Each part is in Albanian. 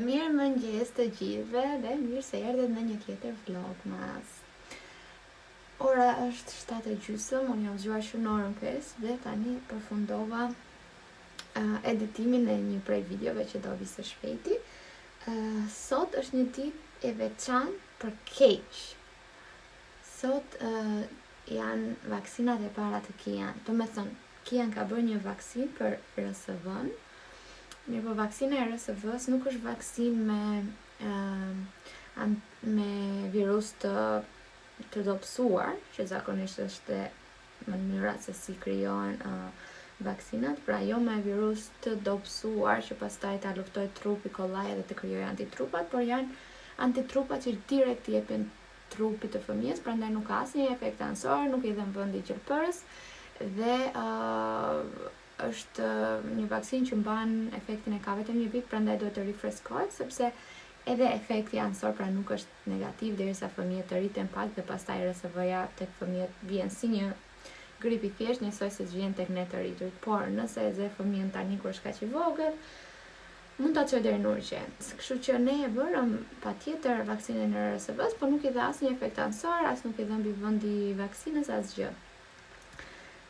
Mirëmëngjes të gjithëve dhe mirë se erdhët në një tjetër vlogmas. Ora është 7 e gjysëm, unë jam zgjuar që në orën 5 dhe tani përfundova uh, editimin e një prej videove që do vi së shpejti. Uh, sot është një ditë e veçantë për keq. Sot uh, janë vaksinat e para të Kian. Domethënë, Kian ka bërë një vaksinë për RSV-n. Mirëpo vaksina e RSV-s nuk është vaksinë me uh, me virus të të dobësuar, që zakonisht është mënyra se si krijohen uh, vaksinat, pra jo me virus të dobësuar që pastaj ta luftojë trupi kollaj edhe të krijojë antitrupat, por janë antitrupat që direkt jepen trupit të fëmijës, prandaj nuk ka asnjë efekt anësor, nuk i dhemb vendi i gjilpërës dhe uh, është një vaksinë që mban efektin e ka vetëm një vit, prandaj duhet të rifreskohet sepse edhe efekti anësor pra nuk është negativ derisa fëmijët të rriten pak dhe pastaj RSV-ja tek fëmijët vjen si një grip i thjeshtë, njësoj si vjen tek ne të rriturit. Por nëse e zë fëmijën tani kur është kaq i vogël, mund ta çojë deri në urgjencë. Kështu që ne e bërëm patjetër vaksinën e RSV-s, por nuk i dha asnjë efekt anësor, as nuk i dhembi vendi i vaksinës, asgjë.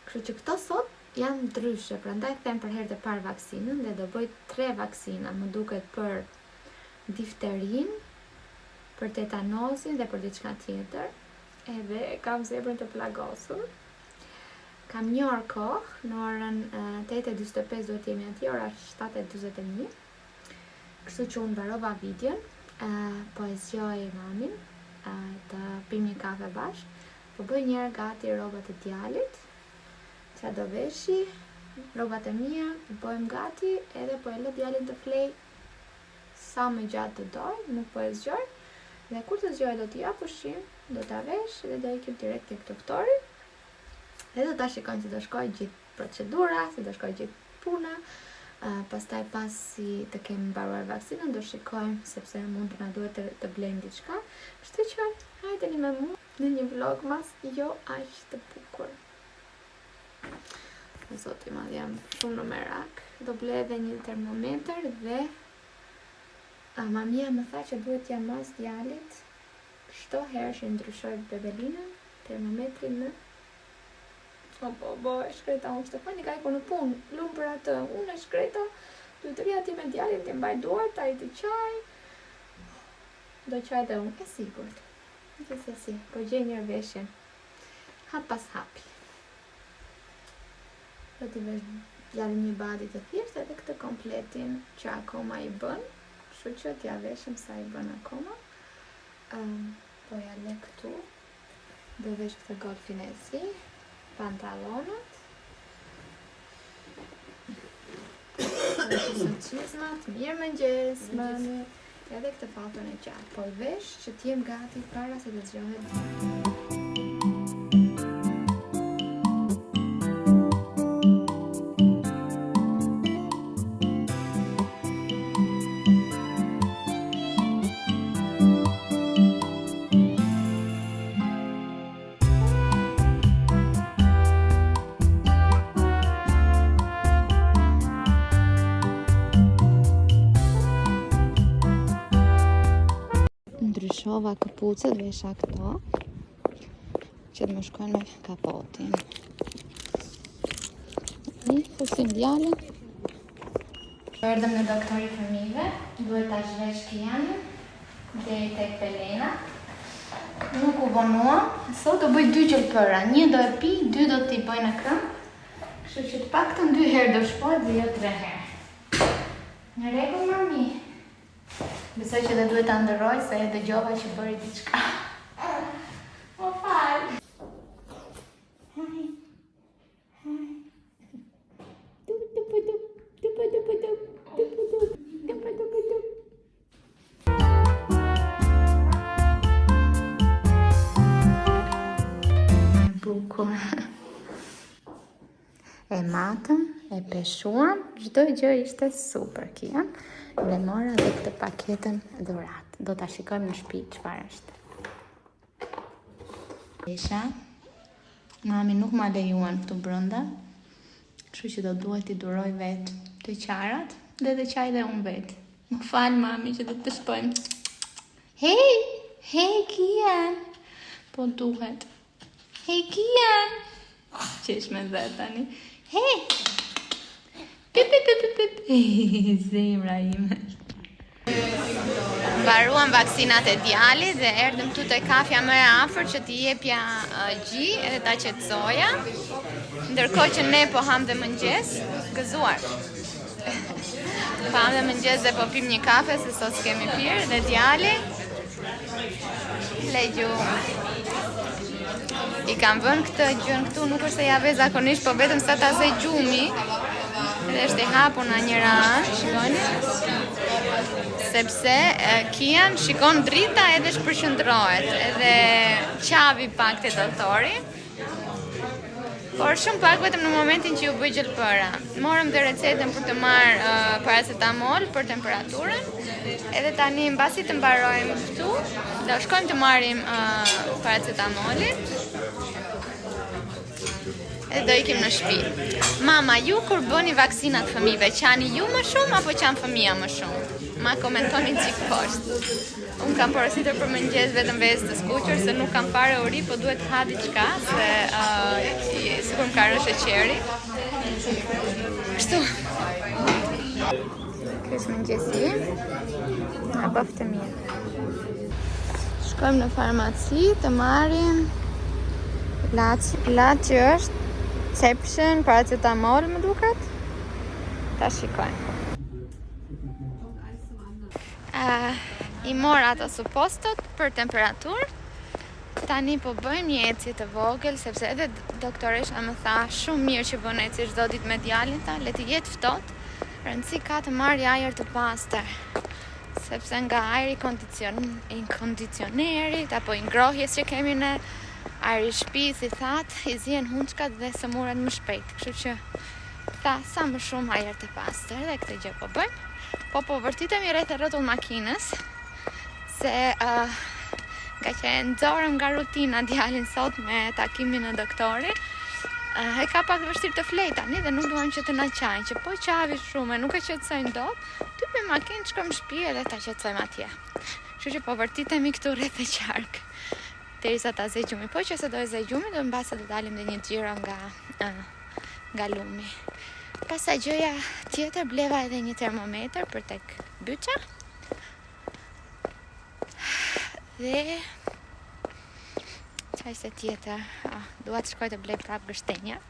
Kështu që këto sot janë ndryshe, prandaj them për herë të parë vaksinën dhe do bëj tre vaksina, më duket për difterinë, për tetanozin dhe për diçka tjetër. Edhe e kam zemrën të plagosur. Kam një orë kohë, në orën 8.45 duhet jemi atje, ora 7.41. Kështu që unë mbarova videon, po e zgjoj mamin, të pim një kafe bashkë, po bëj njëherë gati rrobat e djalit, ça do veshi, rrobat e mia, po bëjmë gati, edhe po e lë djalin të flej sa më gjatë të doj, nuk po e zgjoj, dhe kur të zgjohet do t'i jap ushqim, do ta vesh dhe do ikim direkt tek doktori. Dhe do ta shikojmë si do shkojë gjithë procedura, si do shkojë gjithë puna. Uh, pastaj pasi të kemi mbaruar vaksinën do shikojmë sepse mund të na duhet të, të blejmë diçka. Kështu që hajdeni me mua në një vlogmas jo aq të bukur. Zoti madh, jam shumë në merak. Do blej edhe një termometër dhe a, mamia më tha që duhet t'ia mas djalit çdo herë që ndryshoj bebelinën, termometrin në O, po, po, e shkreta, unë Stefani ka ikur në punë, lum për atë, unë e shkreta, duhet të rri atje me djalin, t'i mbaj duart, ai të qaj, do qaj dhe unë, e sigurt. Gjithsesi, po gjej një veshjen, hap pas hapi. Do t'i vesh djalin një body të thjeshtë edhe këtë kompletin që akoma i bën, kështu që t'ja veshim sa i bën akoma. Um, po ja le këtu. Do vesh këtë golfin e zi, pantallonat. Së çizmat, mirëmëngjes, mami. Edhe këtë pallton e gjatë, po i vesh që t'jem gati para se të zgjohet. Ndryshova këpucët, vesha këto, që të më shkojnë me kapotin. Një, fusim djalin. Erdhëm në doktori i fëmijëve, duhet ta zhvesh Kianin deri tek pelena. Nuk u vonuam, sot do bëj dy gjilpëra, një do e pi, dy do t'i bëj në këmbë. Kështu që të paktën dy herë do shpohet dhe jo tre herë. Në rregull mami. Besoj që dhe duhet ta ndërroj se e dëgjova që bëri diçka. Më fal. Hi. bukur. E matëm, e peshuam, çdo gjë ishte super Kian. Dhe mora dhe këtë paketën dhuratë. Do ta shikojmë në shtëpi çfarë është. Isha, mami nuk ma lejuan këtu brenda, kështu që do duhet t'i duroj vetë të qarat dhe të qaj dhe unë vetë. Më fal mami që do të shpojmë. Hej, hej Kian. Po duhet. Hej Kian. Qesh me zë tani. Hej. Pip pip pip pip. Zemra ime. Mbaruam vaksinat e djalit dhe erdhëm këtu te kafja më e afërt që t'i jepja uh, gji edhe ta qetësoja. Ndërkohë që ne po hamë dhe mëngjes, gëzuar. Po hamë dhe mëngjes dhe po pim një kafe se sot s'kemi pirë dhe djali fle gjumë. I kam vënë këtë gjën këtu, nuk është se ja ve zakonisht, po vetëm sa ta zë gjumi. Dhe është i hapur në njëra anë, shikoni. Sepse Kian shikon drita edhe shpërqendrohet, edhe qavi pak te doktori. Por shumë pak vetëm në momentin që iu bë gjëlpëra. Morëm dhe recetën për të marrë uh, paracetamol për temperaturën. Edhe tani mbasi të mbarojmë këtu, do shkojmë të marrim uh, paracetamolin. Edhe do ikim në shtëpi. Mama, ju kur bëni vaksinat fëmijëve, qani ju më shumë apo qan fëmija më shumë? Ma komentoni çik poshtë. Unë kam porositur për mëngjes vetëm vezë të skuqur se nuk kam fare uri, po duhet të ha diçka se uh, sikur më ka rënë sheqeri. Kështu. Ky është mëngjesi im. Na bëftë mirë. Shkojmë në farmaci të marrim ilaç. Ilaçi është Ception, paracetamol më duket. Ta shikojmë. Uh, I mora ato supostot për temperaturë. Tani po bëjmë një ecje të vogël sepse edhe doktoresha më tha shumë mirë që bën ecje çdo ditë me djalin tha, le të jetë ftohtë. Rëndësi ka të marrë ajër të pastër. Sepse nga ajri kondicion i kondicionerit apo i ngrohjes që kemi ne, ajri i shtëpisë i thatë, i zihen hunçkat dhe sëmuren më shpejt. Kështu që tha sa më shumë ajër të pastër dhe këtë gjë po bëjmë. Po po vërtitemi rreth e rrotull makinës se uh, nga që e nxorëm nga rutina djalin sot me takimin në doktori, uh, e ka pak vështirë të flejë tani dhe nuk duam që të na qajë, që po qavi shumë e nuk e qetësojmë dot, të hipim makinë, të shkojmë në shtëpi edhe ta qetësojmë atje. Kështu që po vërtitemi këtu rreth e qark derisa ta zë gjumi. Po që se do e zë gjumi, do mbase do dalim dhe një xhiro nga uh, nga lumi. Pastaj gjëja tjetër bleva edhe një termometër për tek byça. Dhe ça ishte tjetër? Ah, dua të shkoj të blej prapë gështenja,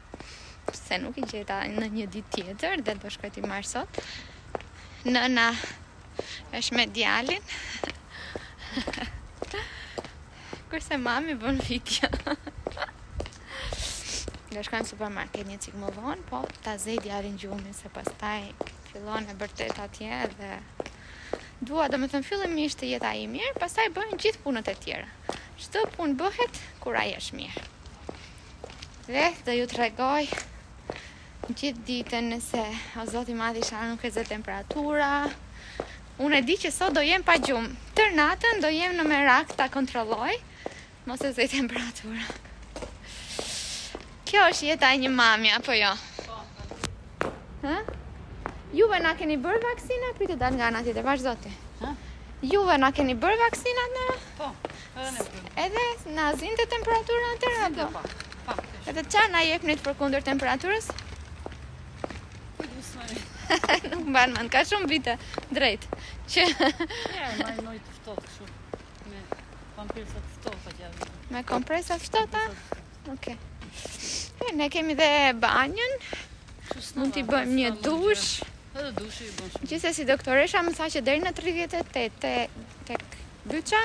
se nuk i gjeta në një ditë tjetër dhe do shkoj t'i marr sot. Nëna është me djalin. Kurse mami bën video. Do shkojmë në supermarket një çik më vonë, po ta zej djalin gjumin se pastaj fillon e bërtet atje dhe dua domethënë fillimisht të jetë ai mirë, pastaj bëhen gjithë punët e tjera. Çdo punë bëhet kur ai është mirë. Dhe do ju tregoj gjithë ditën nëse o zoti i madh isha nuk e zë temperatura. Unë e di që sot do jem pa gjumë. Tërë natën do jem në merak ta kontrolloj. Mos e zë temperatura. Kjo është jeta e një mami, apo jo? Po. Hë? Juve na keni bërë vaksina? Prit të dal nga ana tjetër, vazhdo ti. Hë? Juve na keni bërë vaksinat në? Po, edhe ne bëmë. Edhe na zinte temperatura atëherë apo? Po. Po. Edhe ça na jepnit për kundër temperaturës? Nuk mban mend, ka shumë vite drejt. Që Ja, marr ujë të ftohtë kështu. Me kompresa të ftohta që janë. Me kompresa të ftohta? Okej. Okay. Ne kemi dhe banjën. Mund t'i bëjmë një dush. Edhe dushi i bën shumë. Gjithsesi doktoresha më tha që deri në 38 te tek byça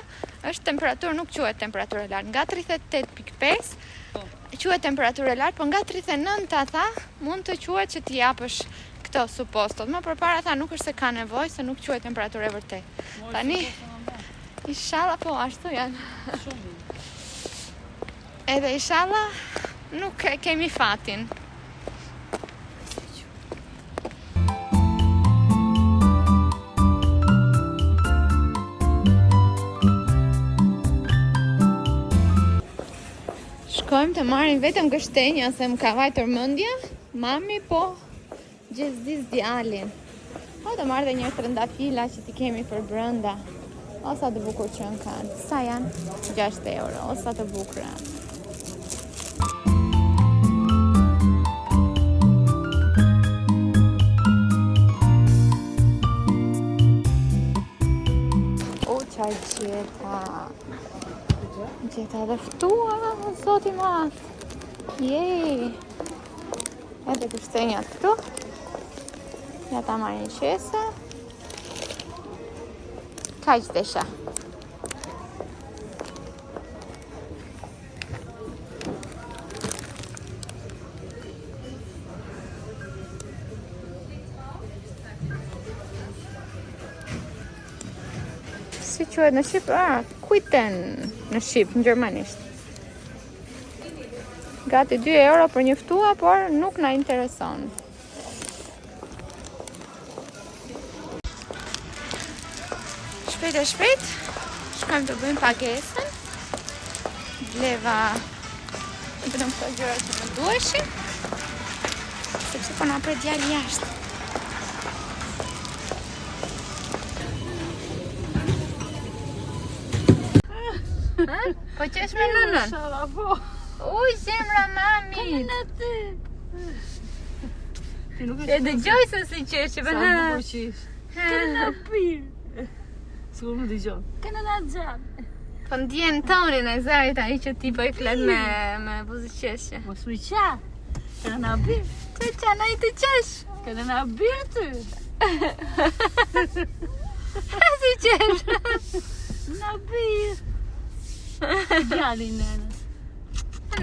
është temperaturë nuk quhet temperaturë e lartë. Nga 38.5 po. quhet temperaturë e lartë, po nga 39 tha mund të quhet që t'i japësh këto supostot. Më përpara tha nuk është se ka nevojë, se nuk quhet temperaturë e vërtetë. Tani Ishalla po ashtu janë. Shumë. Edhe ishalla. Nuk e kemi fatin. Shkojmë të marrim vetëm gështenja se më ka vajtur mendja. Mami po gjezdis djalin. Po të marr dhe një trëndafila që t'i kemi për brenda. O sa të bukur që kanë. Sa janë? 6 euro. O sa të bukura. O, ça gjeta. Gjeta edhe ftua, zoti i madh. Jej. Edhe gështenjat këtu. Ja ta marr një qese. Kaq desha. Si quhet në shqip? Ah, Quitten në shqip, në gjermanisht. Gati 2 euro për një ftua, por nuk na intereson. Shpejt e shpejt, shkojmë të bëjmë pagesën. Bleva vetëm këto gjëra që më duheshin, sepse po na pret djali jashtë. Po qesh me nënën? Po. Uj, zemra mami. Ka në ty. Ti nuk E dëgjoj se si qesh, që Sa bën. bukur që ish. Ka në bir. Sikur më dëgjon. Ka në na xhan. Po ndjen tonin e zërit ai që ti po i flet me me buzëqeshje. Mos më qa. Ka në bir. Të qan ai të qesh. Ka në bir ty. Si qesh. Na bir. Djali nënës.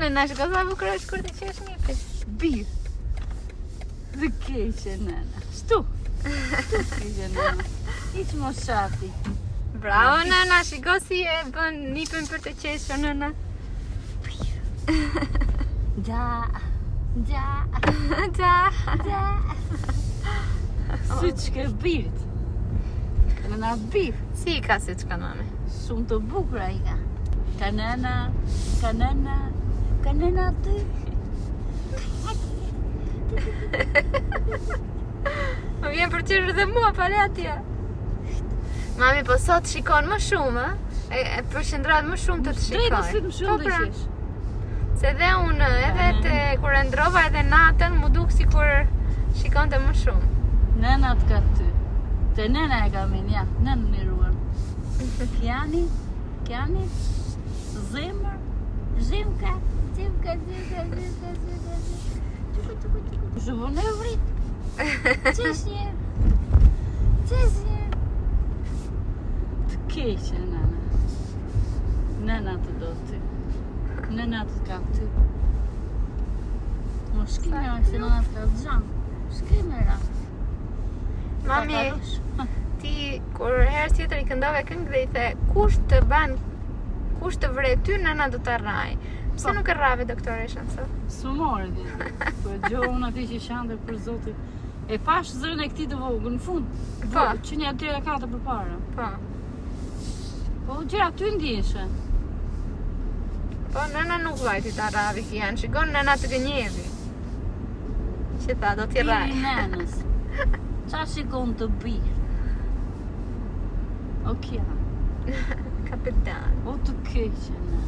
Nëna shiko sa bukur është kur të qesh nipi. Bir. Dhe keqe nëna. Shtu. Shtu keqe nëna. Hiq mos qati. Bravo nëna, shiko si e bën nipin për të qeshur nëna. Da. Da. Da. Da. Sy që ke birt. Nëna bir. Si i ka si që ka mami? Shumë të bukura i ka. Ka nëna, ka nëna, ka nëna ty. Më vjen për qeshur dhe mua, pa le atje. Mami, po sot shikon më shumë, ë? E, e përqendrohet më shumë të të shikoj. Drejt në sytë më shumë Po, dhe pra. qesh. Se dhe unë, edhe te, kur e ndrova edhe natën, mu duk si kur shikonte më shumë. Nëna të ka ty. Te nëna e ka min, ja, nënën i ruan. Kjani, kjani, zemër, zemka, zemka, zemka, zemka, zemka, zemka. Tuku, tuku, tuku. Zhuvën e vrit. Qesh një. Qesh një. Të keqe, nëna. Nëna të do ty. Nëna të ka ty. Mos shki me se nëna të ka xhan. Shki me ra. Mami, Ta kalush. ti kur herë tjetër i këndove këngë dhe i the kush të ban, kush të vre ty, nëna do të rraj. Pse Po. nuk e rrave doktoreshën sot? S'më more ti. Po e dëgjova unë aty që qante për zotin. E pash zërin e këtij të vogël në fund. Po. Që një 3 e 4 përpara. Po. Po gjëra aty ndjeshe. Po nëna nuk vajti ta rravi Kian, shikon nëna të gënjevi. Që tha, do t'i rraj. Biri nënës. Qa shikon të bir? O kja, Kapitan. o të keqe në.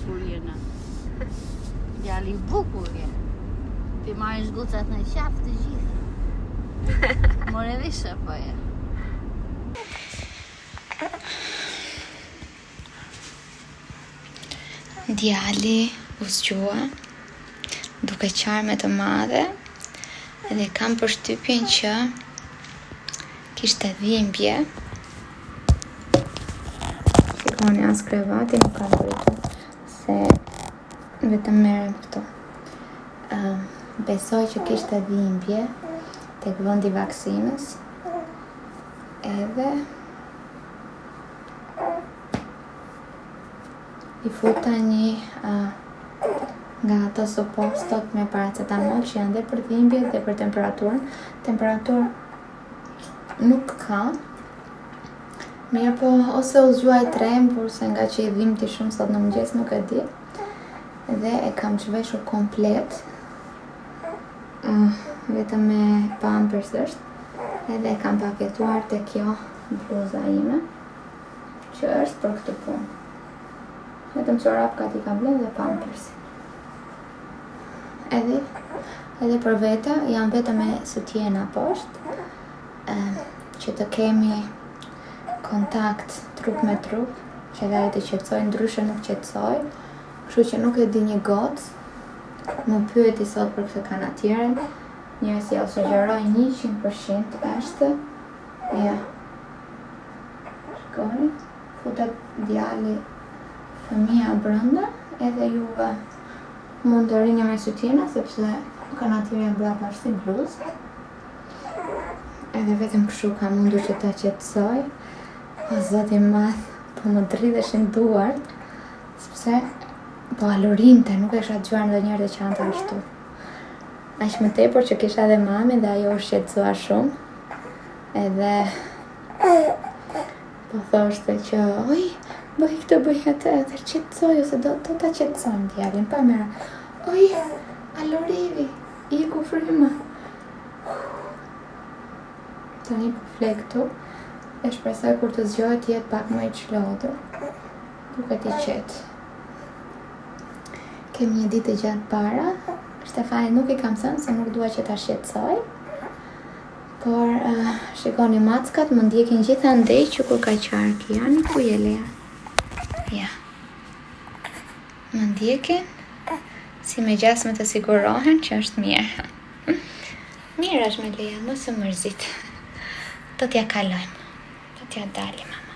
Bukurie në. Djali i bukur je. Ti marrësh gocat në qafë të gjitha. More vesh apo je? Djali u zgjua duke qarë me të madhe dhe kam përshtypjen që kishte dhimbje. Shikoni as krevati nuk ka ngritur se vetëm merrem këtu. Ëm, besoj që kishte dhimbje tek vendi i vaksinës. Edhe i futa një uh, Nga ato supostot me paracetamol që janë dhe për dhimbjet dhe për temperaturën. Temperaturë nuk ka. Mirëpo, ose u zgjua i trembur, se ngaqë i dhimti shumë sot në mëngjes, nuk e di. Dhe e kam zhveshur komplet. Uh, vetëm me pampers është. Edhe e kam paketuar te kjo bluza ime, që është për këtë punë. Vetëm çorapkat i kam lënë dhe pampersin. Edhe, edhe për vete, jam vetëm me sutjena poshtë, që të kemi kontakt trup me trup, që dhe ai të qetësohet, ndryshe nuk qetësohet, kështu që nuk e di një gocë, më pyeti sot për këtë kanatieren, njerëz jua sugjeroj 100% është, ja, shikoni, futet djali fëmija brenda, edhe juve mund të rini me sutjena, sepse kanatierja mbrapa është si bluzë, Edhe vetëm kështu kam mundur që ta qetësoj. O zot i madh, po më dridheshin duart, sepse po alurinte, nuk e kisha dëgjuar ndonjëherë të qante ashtu. Aq më tepër që kisha edhe mamin dhe ajo u shqetësua shumë. Edhe po thoshte që, oj, bëj këtë, bëj atë, edhe qetësoj, ose do, do ta qetësojmë djalin, pa merak. Oj, alurivi, iku fryma. Tani po fle këtu. E shpresoj kur të zgjohet të jetë pak më i çlodhur. Duket i qetë. Kemi një ditë të gjatë para. Stefanit nuk i kam thënë se nuk dua që ta shqetësoj. Por uh, shikoni mackat më ndjekin gjithandej që kur ka qarë Kiani ku je Lea? Ja. Më ndjekin si me gjasme të sigurohen që është mirë. Mirë është me Lea, mos u mërzit. Do t'ja kalojmë. Do t'ja dalim, mama.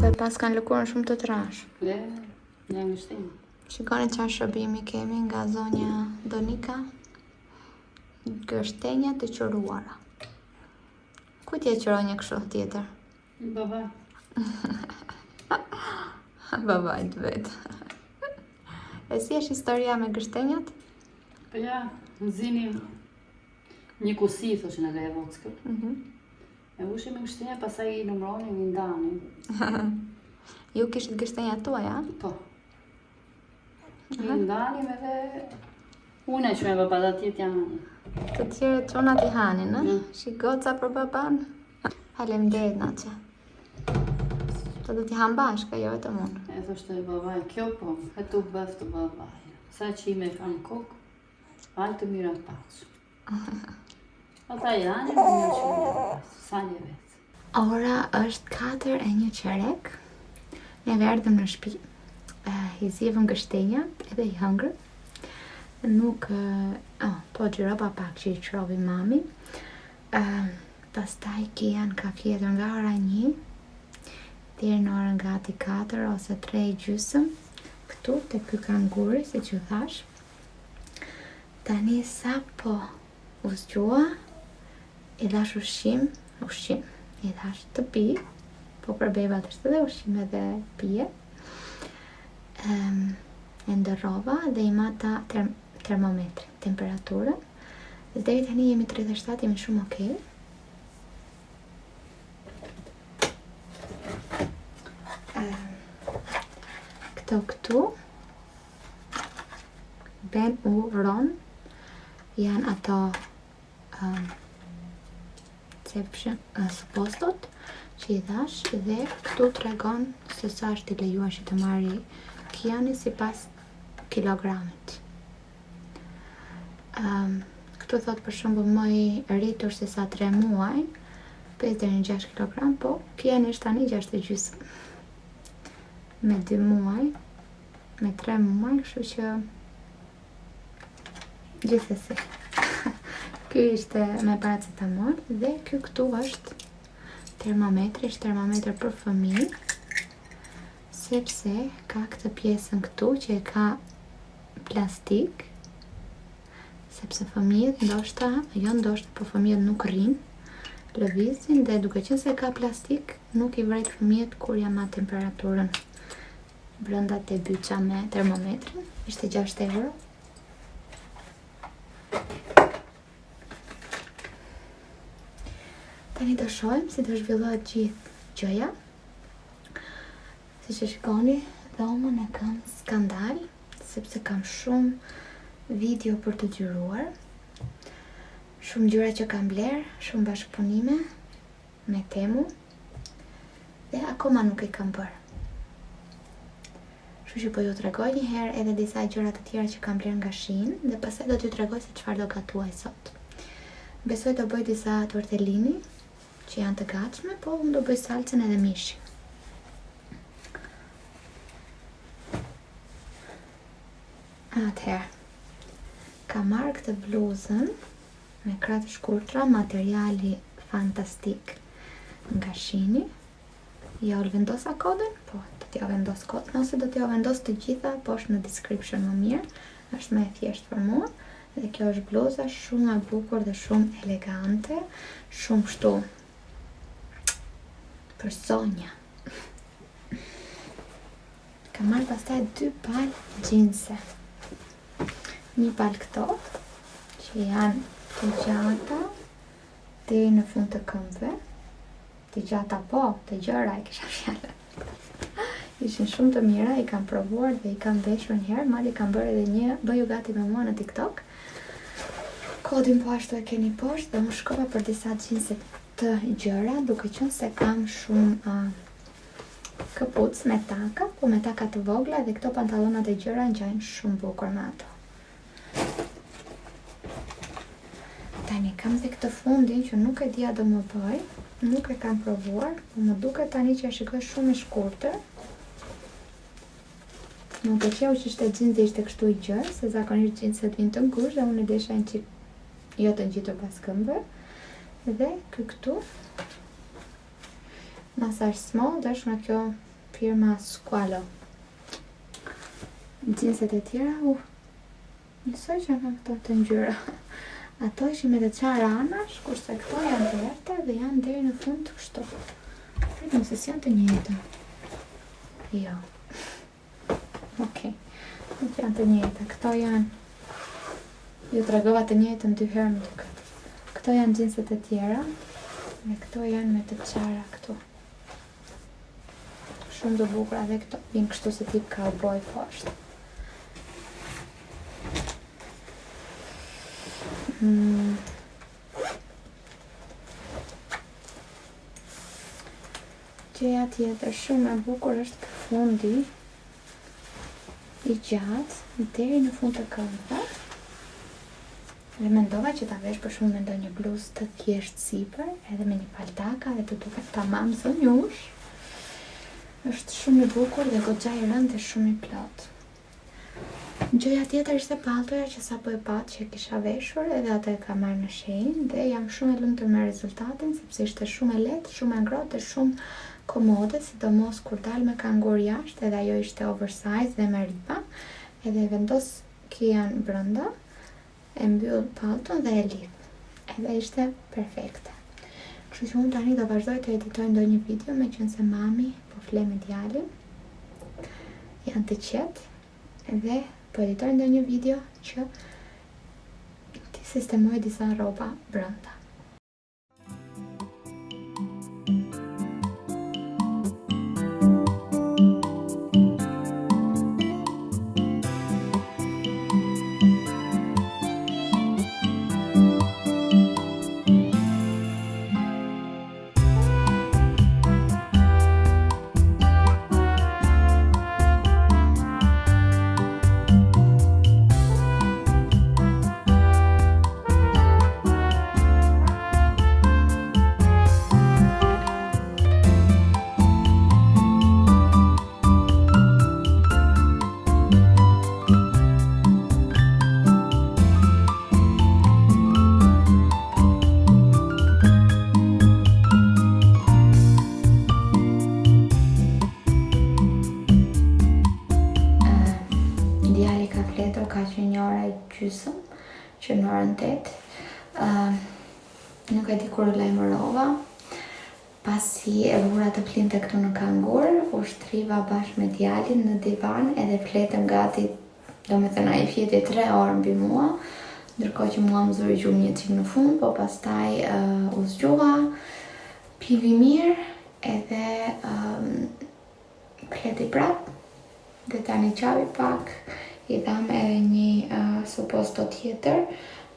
Dhe paskan lëkurën shumë të trashë. Le, një gështenjë. Shikoni çfarë shërbimi kemi nga zonja Donika. Gështenja të qëruara. Kujt ia qëron një kështu tjetër? Baba. Babait vet. E si është historia me gështenjat? Po ja, nxini një kusi, thoshin edhe e vockël. Mm -hmm. E mbushim me gështenja, pastaj i numëronim, i ndanim. Ju kishit gështenjat tuaja? Po. I ndanim edhe unë e quaj baba, të tjerët janë. Të tjerët çunat i hanin, ë? Mm. Shi goca për baban. Faleminderit Naçe. Po do t'i ham bashkë, jo vetëm unë. E thoshte baba, kjo po, e tu bëftë baba. Sa qime kam kokë, alë të mira paç. Ata janë, e një që një sa një vetë. Ora është 4 e një çerek. Ne erdhëm në shtëpi. I zievëm gështenjat edhe i hëngrëm. Nuk, oh, po xhirova pak që i qërovi mami. Uh, pastaj Kian ka fjetur nga ora 1 deri në orën gati 4 ose 3 e gjysëm këtu te ky kanguri, siç ju thash. Tani sapo u zgjua, i dhash ushqim, ushqim, i dhash të pi, po për bebat është edhe ushqim edhe pije. Um, e ndërrova dhe i mata term termometrin, temperaturën. Dhe deri tani jemi 37, jemi shumë okej. Okay. Këto këtu Ben U Ron janë ato um, cepshën, uh, supostot që i dhash dhe këtu tregon se sa është i lejuar që të marri Kiani sipas kilogramit. Um, këtu thot për shembull më i rritur se sa 3 muaj, 5 deri në 6 kg, po Kiani është tani 6 e gjysmë. Me 2 muaj, me 3 muaj, kështu që gjithsesi. Ky ishte me paracetamol dhe ky këtu është termometri, është termometër për fëmijë, sepse ka këtë pjesën këtu që e ka plastik. Sepse fëmijët ndoshta, jo ndoshta, po fëmijët nuk rrinë, lëvizin dhe duke qenë se ka plastik, nuk i vret fëmijët kur ia mat temperaturën brenda te byça me termometrin, ishte 6 euro. Tani do shohim si do zhvillohet gjithë gjëja. Siç e shikoni, dhomën e kam skandal, sepse kam shumë video për të xhiruar. Shumë gjëra që kam blerë, shumë bashkëpunime me Temu dhe akoma nuk i kam bërë. Kështu që po ju tregoj një herë edhe disa gjëra të tjera që kam blerë nga Shein dhe pastaj do t'ju tregoj se çfarë do gatuaj sot. Besoj do bëj disa tortellini që janë të gatshme, po unë do bëj salcën edhe mishin. Atëherë, kam marrë këtë bluzën me krah të shkurtra, materiali fantastik nga Sheini. Ja u vendosa kodin? Po, do t'ja vendos kodin, ose do t'ja vendos të gjitha poshtë në description më mirë, është më e thjeshtë për mua. Dhe kjo është bluza shumë e bukur dhe shumë elegante, shumë kështu për zonja. Kam marrë pastaj dy palë xhinse. Një palë këto, që janë të gjata deri në fund të këmbëve. Të gjata po, të gjëra e kisha fjalën. Ishin shumë të mira, i kam provuar dhe i kam veshur një herë, madje kam bërë edhe një bëju gati me mua në TikTok. Kodin po ashtu e keni poshtë dhe unë shkova për disa xhinse të gjëra, duke qenë se kam shumë uh, këpucë me taka, po me taka të vogla dhe këto pantallonat e gjëra ngjajnë shumë bukur me ato. Tani kam dhe këtë fundin që nuk e di a do më bëj, nuk e kam provuar, po më duket tani që e shikoj shumë i shkurtër. Më pëlqeu që ishte xhins dhe ishte kështu i gjerë, se zakonisht xhinset vijnë të ngushtë dhe unë e desha një çik jo të ngjitur pas këmbëve. Dhe ky këtu masa është small dhe është nga kjo firma Squalo. Xhinset e tjera, uh, njësoj që janë këto të ngjyra. Ato ishin me të çara anash, kurse këto janë të errëta dhe janë deri në fund kështu. Prit mos se janë të njëjta. Jo. Okej. Nuk janë të njëjta. Këto janë Ju tregova të njëjtën dy herë më duket. Këto janë xhinset e tjera dhe këto janë me të çara këtu. Shumë të bukura dhe këto vijnë kështu si tip cowboy poshtë. Mm. Gjëja tjetër shumë e bukur është ky fundi i gjatë deri në fund të këmbëve. Dhe mendova që ta vesh për shembull me ndonjë bluzë të thjeshtë sipër, edhe me një palë taka dhe të duket tamam zonjush. Është shumë i bukur dhe goxha i rëndë dhe shumë i plotë. Gjëja tjetër ishte palltoja që sapo e patë që e kisha veshur, edhe atë e kam marrë në Shein dhe jam shumë e lumtur me rezultatin sepse ishte shumë e lehtë, shumë e ngrohtë dhe shumë komode, sidomos kur dal me kangur jashtë, edhe ajo ishte oversize dhe me ripa, edhe e vendos Kian brenda, e mbyll pallton dhe e lidh. Edhe ishte perfekte. Kështu që unë tani do vazhdoj të editoj ndonjë video meqenëse mami po fle me djalin. Janë të qetë dhe po editoj ndonjë video që t'i sistemoj disa rroba brenda. Djali ka fjetur, ka që një ora e gjysëm. që në orën 8. Uh, nuk e di kur u lajmërova. Pasi e vura të flinte këtu në kangur, u shtriva bashkë me djalin në divan edhe fletëm gati, domethënë ai fjeti 3 orë mbi mua, ndërkohë që mua më zuri gjumë një çik në fund, po pastaj uh, u zgjova, pivi mirë edhe um, Fleti prap dhe tani qavi pak, i dhamë edhe një uh, suposto tjetër,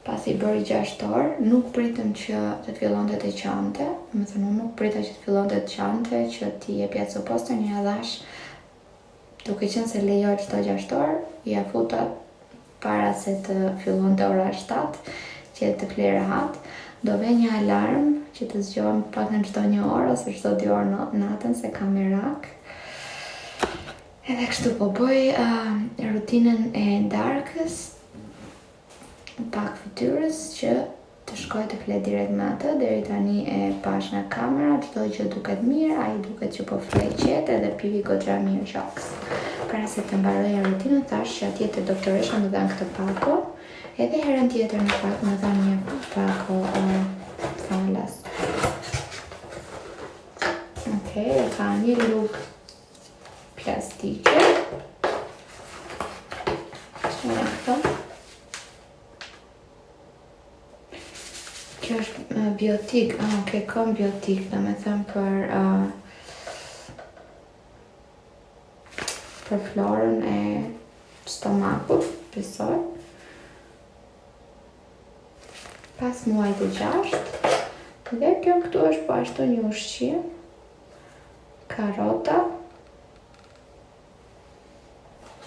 pasi bëri 6 orë, nuk pritëm që të fillonte të qante, domethënë unë nuk prita që të fillonte të qante, që t'i jepja suposton, ia dhashë, duke qenë se lejohet çdo 6 orë, ia futa para se të fillonte ora 7, që të flejë rehat, do ve një alarm që të zgjohem pak në çdo një orë ose çdo dy orë në natën se kam merak. Edhe kështu po bëj uh, rutinën e darkës, pak fytyrës që të shkoj të fle direkt me atë, deri tani e pashë nga kamera, çdo gjë duket mirë, ai duket që po fle qetë edhe pivi goxha mirë gjoks. Para se të mbaroja rutinën, thashë që atje te doktoresha më dhanë këtë pako, edhe herën tjetër në fakt më dhanë një pako uh, falas. Okej, okay, ka një lugë plastike. Çfarë këto? Kjo është biotik, ah, ok, kom biotik, domethënë për, uh, për florën e stomakut, besoj. Pas muajit të gjashtë, dhe kjo këtu është po ashtu një ushqim, karota,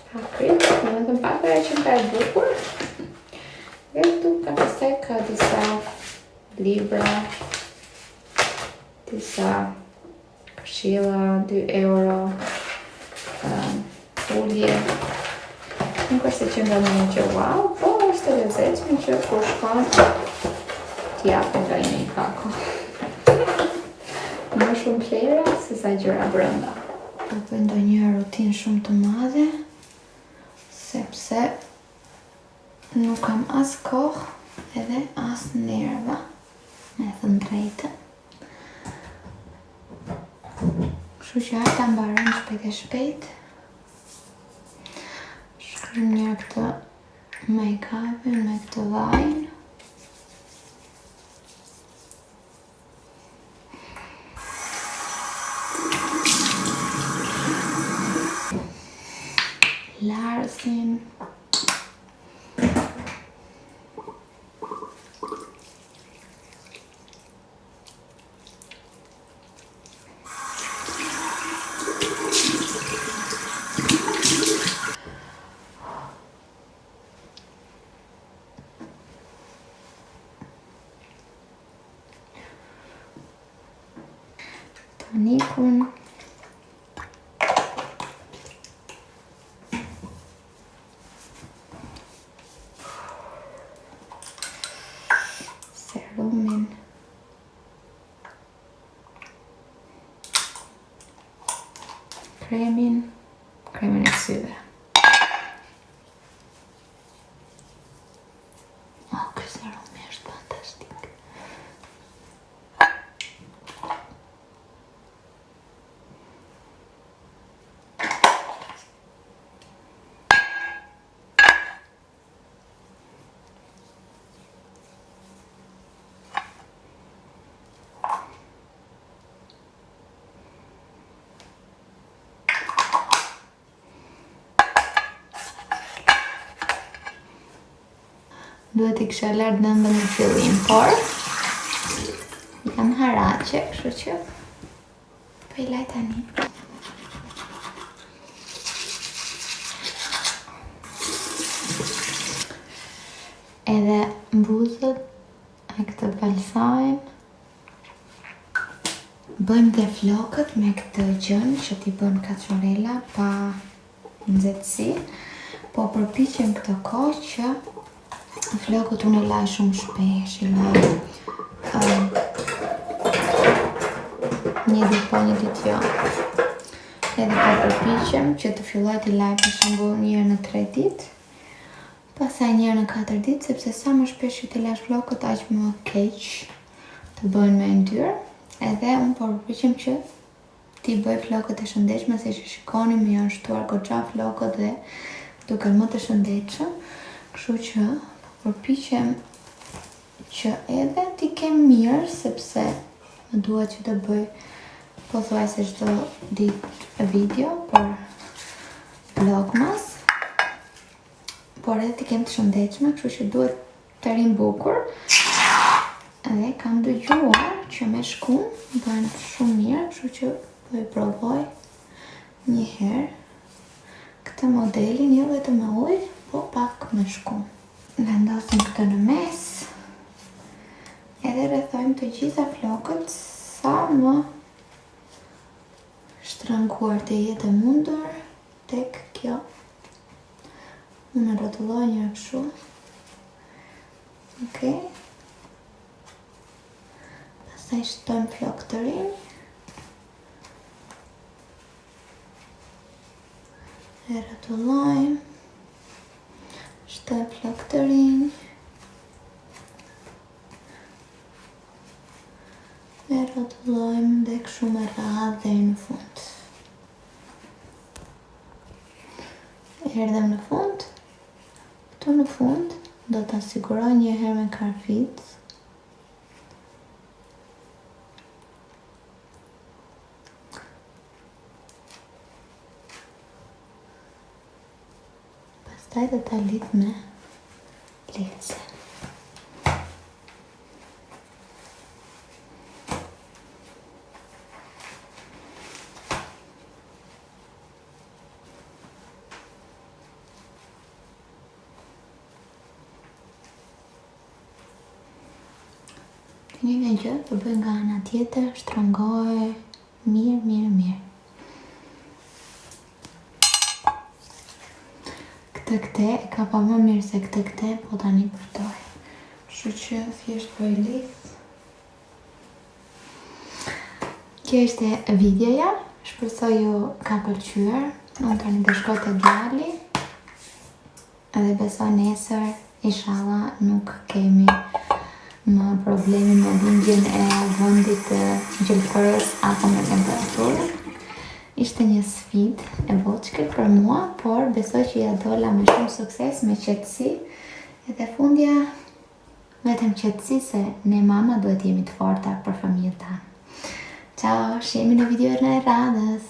Pa kripë, domethënë pakoja qenka e bukur. Dhe këtu ka pastaj ka disa libra, disa këshilla, 2 euro, um, ulje. Nuk është se qenka ndonjë gjë wow, po është e lezetshme që kur shkon t'i japin nga një pako. Më shumë plehra se sa gjëra brenda. Po bëj ndonjë rutinë shumë të madhe, sepse nuk kam as kohë edhe as nerva, me thënë të drejtën. Kështu që hajt ta mbarojmë shpejt e shpejt. Shkrijmë njëherë këtë make-upin me këtë vajin. Larësin. Tonikun. Serumin. Kremin. Kremin e syve. Oh, ky serumi është fantastik. Duhet t'i kisha larë dhëmbët në fillim, por janë haraqe, kështu që po i laj tani. Edhe buzët e këtë balsamin. Bëjmë dhe flokët me këtë gjënë që t'i bën kaçurrela pa nxehtësi. Po përpiqem këtë kohë që flokët unë i laj shumë shpesh, i laj um, një ditë po një ditë jo. Edhe po përpiqem që të filloj t'i laj për shembull një herë në tre ditë. Pastaj një herë në 4 ditë, sepse sa më shpesh që t'i lash flokët, aq më keq të bëhen me yndyrë. Edhe unë po përpiqem që t'i bëj flokët e shëndetshme, siç e shikoni, më janë shtuar goxha flokët dhe duken më të shëndetshëm. Kështu që po përpiqem që edhe t'i kem mirë, sepse më duhet që të bëj pothuajse çdo ditë video për vlogmas, por edhe t'i kem të shëndetshme, kështu që duhet të rrinë bukur. Edhe kam dëgjuar që me shkumë bëhen shumë mirë, kështu që po e provoj një herë këtë modelin, jo vetëm me ujë, po pak me shkumë. Vendosim këtë në mes edhe rrethojmë të gjitha flokët sa më shtrënguar të jetë e mundur tek kjo. Unë e rrotulloj një herë kështu. Okej. Pastaj shtojmë flokë të rinj. E rrotullojmë. Shtojmë flokë të rinj. E rrotullojmë dhe kështu me radhë deri në fund. Erdhëm në fund. Këtu në fund do ta siguroj një herë me karficë. Pastaj do ta lidh me lidhëse. Të njëjtën gjë do bëj nga ana tjetër, shtrëngoj mirë, mirë, mirë. Këtë këte e kapa më mirë se këtë këte, po tani përtoj. Kështu që thjesht po e lidh. Kjo ishte videoja, shpresoj ju ka pëlqyer. Unë tani do shkoj te djali. Edhe besoj nesër, inshallah, nuk kemi më problemin me dhimbjen e vendit të gjilpërës apo me temperaturën. Ishte një sfidë e voçkël për mua, por besoj që ia dola me shumë sukses, me qetësi. Edhe fundja vetëm qetësi se ne mama duhet jemi të forta për fëmijët tanë. Ciao, shihemi në videon e radhës.